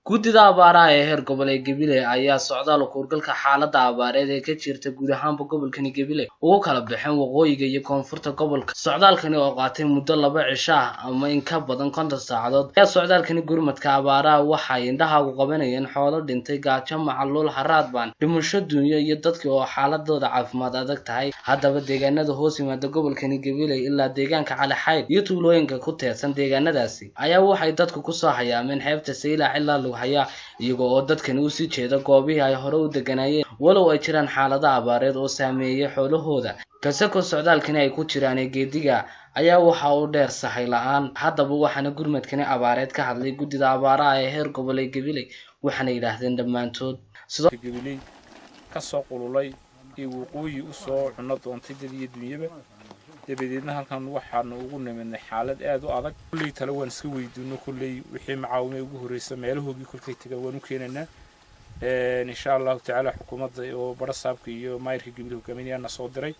Guddida abaaraha ee heer gobol ee Gabiley ayaa socdaal kuurgalka xaaladda abaareed ee ka jirta guud ahaanba gobolkani Gabiley ugu kala baxeen waqooyiga iyo koonfurta gobolka. Socdaalkani oo qaatay muddo 2 cisho ah ama in ka badan 50 saacadood ayaa socdaalkani gurmadka abaaraha waxay indhahaagu qabanayeen xoolo dhintay gaajo, macaluul, haraad baan, dhimasho duunyo iyo dadkii oo xaaladooda caafimaad adag tahay. Haddaba deegaanada hoos yimaada gobolkani Gabiley ilaa deegaanka Cali Xaydh iyo tuulooyinka ku teedsan deegaanadaasi ayaa waxay dadku kusoo hayaameen xeebta Saylac ilaa Lughaya, iyaga oo dadkani usii jeeda goobihii ay hore u deganaayeen, walow ay jiraan xaalado abaareed oo saameeyey xoolahooda. Kasako socdaalkani ay ku jiraan ee geediga ayaa waxa uu dheer sahay la-aan. Haddaba waxaana gurmadkani abaareed ka hadlay guddida abaaraha ee heer gobol ee Gabiley, waxaana yidhaahdeen dhammaantood. Gabiley ka soo qululay ee waqooyi u soo cunno doontay dad iyo dunyaba, dabadeedna halkan waxaanu ugu nimidnay xaalad aad u adag. Kolley tale waan iska weydiino, kolley wixii macaawime ugu horreysa meelahoogii kolkay tagaan waan u keenaynaa, insha Allahu tacaala. Xukuumadda oo barasaabka iyo maayirka Gabiley hogaaminayaana soo diray.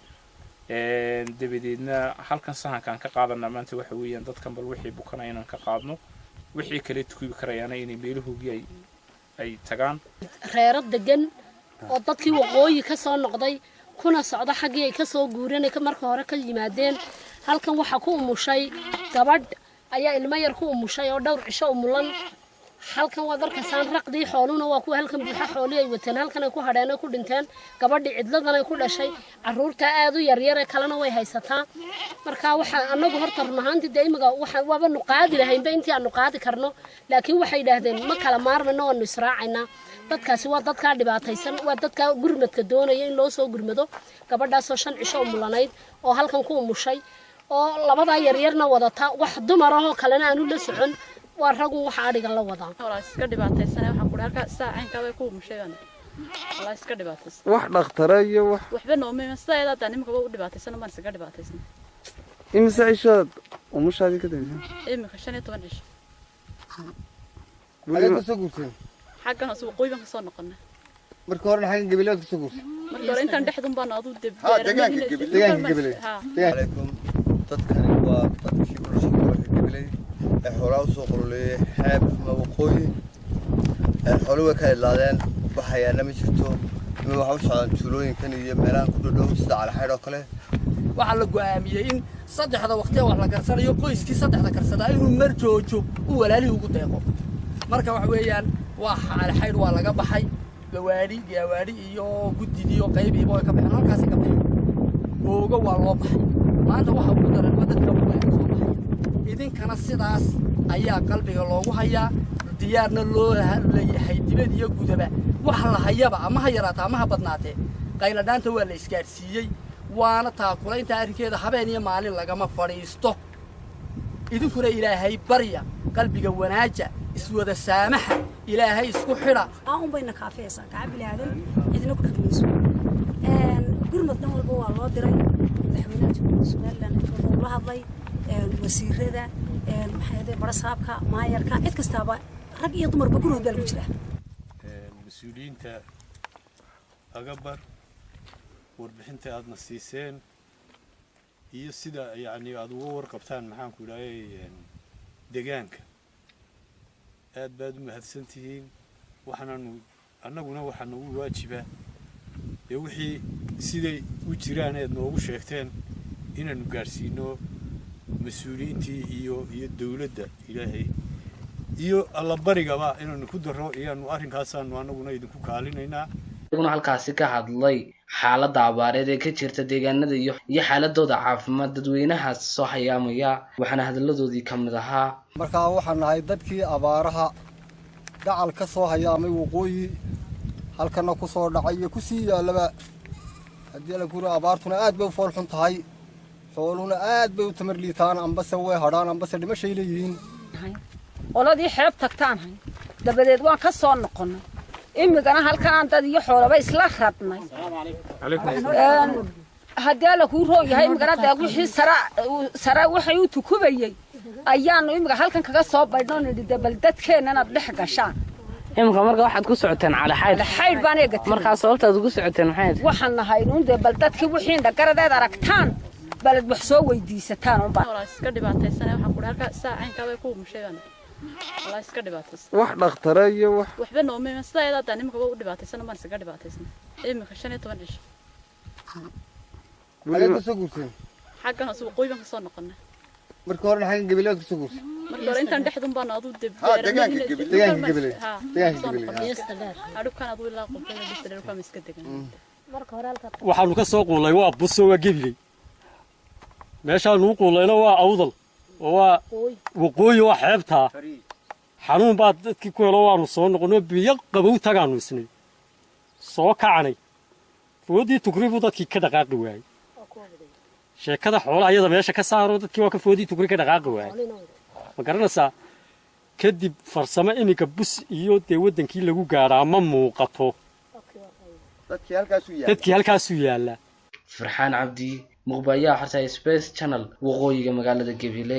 Dabadeedna halkan sahankaan ka qaadanaa maanta waxa weeyaan dadkan bal wixii bukanaya inaan ka qaadno, wixii kale tukubi karayaana inay meelahoogii ay tagaan. Reero degan oo dadkii waqooyi ka soo noqday kuna socda xaggii ay ka soo guureen marka hore ka yimaadeen. Halkan waxaa ku umushay gabadh ayaa ilmo yar ku umushay oo dhowr cisho umulan. Halkan waad arkaysaan raqdii xooluhuna waa kuwa halkan buuxa. Xoolihii ay wateen halkan ay ku hadheen ay ku dhinteen. Gabadhii cidladan ay ku dhashay, carruurta aad u yaryare kalena way haysataa. Marka waxaa anagu horta run ahaantii dee imiga waxa waabanu qaadi lahaynba intii aanu qaadi karno, laakiin waxay yidhaahdeen ma kala maarmayno, waanu israacaynaa. Dadkaasi waa dadkaa dhibaataysan, waa dadkaa gurmadka doonaya in loo soo gurmado. Gabadhaasoo 5 cisho umulanayd oo halkan ku umushay oo labadaa yaryarna wadata, wax dumar ahoo kalena aanu la socon, waa ragu waxa adhiga la wadaa. Walaa iska dhibaataysanay. Waxaan ku halkaa saa caynkaa bay ku umushay baan, walaa iska dhibaataysan. Wax dhakhtara iyo wax? Waxba nooma iman. Sidaa hadaa nimanka u dhibaataysan baan iskaga dhibaataysan. Imise cishood umushaadii ka dambeysay? Iminka 15 cisho. Xageed kasoo guurteen? Xaggan hoose waqooyi baan kasoo noqonay. Markii horena xaggan Gabileed kasoo guurtay? Markii hore intaan dhexdun baan aduu de. Deegaanka Gabiley. Deegaanka Gabiley. Ha. Calaykum. Dadkani waa dadkii ku dhashay gobolka Gabiley ee xoolaha usoo qololeeyay xeeb ama waqooyi. Xoolo way ka idlaadeen, wax hayaana ma jirto. Ima waxaa u socdaan tuulooyinkan iyo meelahan ku dhodhow sida Calaxaydh oo kale. Waxaa la go'aamiyey in saddexda waqtiya wax la karsanayo qoyskii saddexda karsadaa inuu mar joojo u walaalihii ugu deeqo. Marka waxa weeyaan waa Calaxaydh waa laga baxay, gawaadhi gawaadhi iyo guddidii oo qaybiiba way ka baxeen, halkaasi ka baxeen. Oogo waa loo baxay. Maanta waxa ugu daran waa dadka waqooyi ka soo baxay. Idinkana sidaas ayaa qalbiga loogu hayaa, diyaarna loo leeyahay dibad iyo gudaba. Wax la hayaba ama ha yaraata ama ha badnaatee, qayladhaanta waa la isgaadhsiiyey, waana taakulaynta arrinkeeda habeen iyo maalin lagama fadhiisto. Idinkuna Ilaahay barya, qalbiga wanaaja, iswada saamaxa, Ilaahay isku xidha. Un bayna kaafiyaysaa gacan bilaadan, cidina ku dhaqmayso. Gurmad dhan walba waa loo diray. Madaxweynaha Jamhuuriyadda Somaliland cid walba ula hadlay, wasiirada, maxay ahayd, barasaabka, maayarka, cid kastaaba, rag iyo dumarba gurmad baa lagu jiraa. Mas-uuliyiinta Agabar, warbixinta aadna siiseen iyo sida yacni aada uga warqabtaan, maxaanku idhahayy, deegaanka, aad baad u mahadsan tihiin. Waxaanaanu annaguna waxaa nagu waajiba dee wixii siday u jiraan eed noogu sheegteen inaanu gaadhsiino mas-uuliyiintii iyo dowladda. Ilaahay iyo Allabarigaba inaanu ku darro iyaanu arrinkaasaanu annaguna idinku kaalinaynaa. Iyaguna halkaasi ka hadlay xaaladda abaareed ee ka jirta deegaanada iyo xaaladooda caafimaad dadweynahaas soo hayaamaya, waxaana hadalladoodii ka mid ahaa: Markaa waxaan nahay dadkii abaaraha dacal ka soo hayaamay waqooyi, halkana ku soo dhacay iyo kusii yaallaba. Haddii ala kuri, abaartuna aad bay u fool xun tahay, xooluhuna aad bay u tamar liitaan, ambase way hadhaan ambase dhimashay leeyihiin. Qoladii xeeb tagtaan hay, dabadeed waan ka soo noqonnay. Imigana halkanaan dad iyo xoolaba isla radnay. Haddii Alla kuu roon yahay, imigana dee wixii sara sare waxay u tukubayey ayaanu imiga halkan kaga soo baydhnoo nidhi dee bal dadkeennanaad dhex gashaan. Iminka marka waxaad ku socoteen Calaxaydh? Xaydh baan eega. Markaa sababtaad ugu socoteen maxay tahay? Waxaan nahay nuun dee bal dadkii wixii dhagaradeed aragtaan balad wax soo weydiisataan unbaa. Walaa iska dhibaataysanay. Waxaan ku halkaa saa caynkaa bay ku umushay baan. Wallahi iska dhibaataysan. Wax dhakhtara iyo wax? Waxba nooma iman. Sidaa iyada haddaan imika u dhibaataysan baan isaga dhibaataysan. Imika 15 cisho. Xagee kasoo guurteen? Xaggan hoose, waqooyi baan kasoo noqonay. Marka horena xaggan Gabiley baad kasoo guurtay? Marka hore intaan dhexdun baan aduu dee. Ha, deegaanka Gabiley. Deegaanka Gabiley. Deegaanka Gabiley. Adhubkaan aduu ilaa qubada dhista dherkaan iska degan. Waxaanu ka soo quullay waa Buso, waa Gebiley. Meeshaanu u quullayna waa Awdal oo waa waqooyi, waa xeebtaa. Xanuun baa dadkii ku helo, waanu soo noqonno, biyo qabow tagaanu isnay soo kacanay. Foodii Tugri buu dadkii ka dhaqaaqi waayey. Sheekada xoolaha iyada meesha ka saaro, dadkii waa ka foodii Tugri ka dhaqaaqi waayey, ma garanaysaa? Kadib farsamo iminka Bus iyo dee waddankii lagu gaadhaa ma muuqato. Dadkii halkaasuu yaalla. Dadkii halkaasuu yaallaa. Farxaan Cabdi, muqbayaha xorta Space Channel, waqooyiga magaalada Gabiley.